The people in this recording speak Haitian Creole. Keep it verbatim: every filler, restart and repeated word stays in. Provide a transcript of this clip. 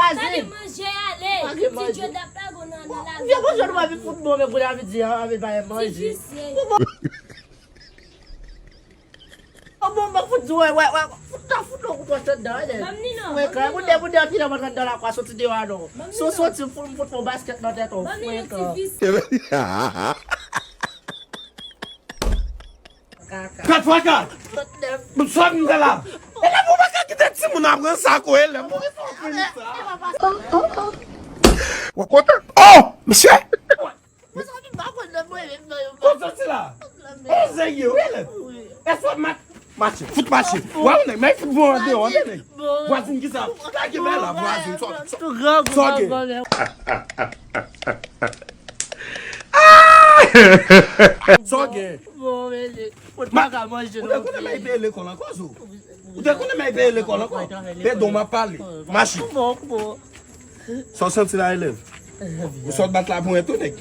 Pa gen manje, ale. Pa gen manje. Ti Djodap la gon nan, nan la. Vye manje nou pa vin fout bon, men pou David di, an, anvi bay manje. Divisye. Bon, bon, bon, fout di, wè, wè, wè, fout nan, fout nan, fout nan, fout nan, ale. Ban m ni non, ban m ni non. Frekan, moun de, moun de, anpil nan, nan lakwa, soti deyò a non. Ban m ni non. Si w soti, m fout, m fout fè yon basket nan tèt ou, frekan. Ban m ni non, ti visye. Kat fraka. Sòt m te la. Elèv ou pa ka kite timoun ap rann sa ko elèv. Mouri fò fini sa. W ap kontan? Oh, mesye. Kon sòti la. Oh, zeye, wi, elèv. Èske w ap mat-, mache, fout mache. W ap nèg, men fout bon an deyò, an nèg. Vwazin ki sa? Lage men la, vwazin. Sòt, sòt. Sòt gen. Sa w gen? Bon, men, ou pa ka manje non plis. Ou te konnen men peye lekòl ankò, zo? Ou te konnen men peye lekòl ankò? Pedon, m ap pale. Mache. Sa w santi la, elèv? Ou sot bat la pou en tou, nèg.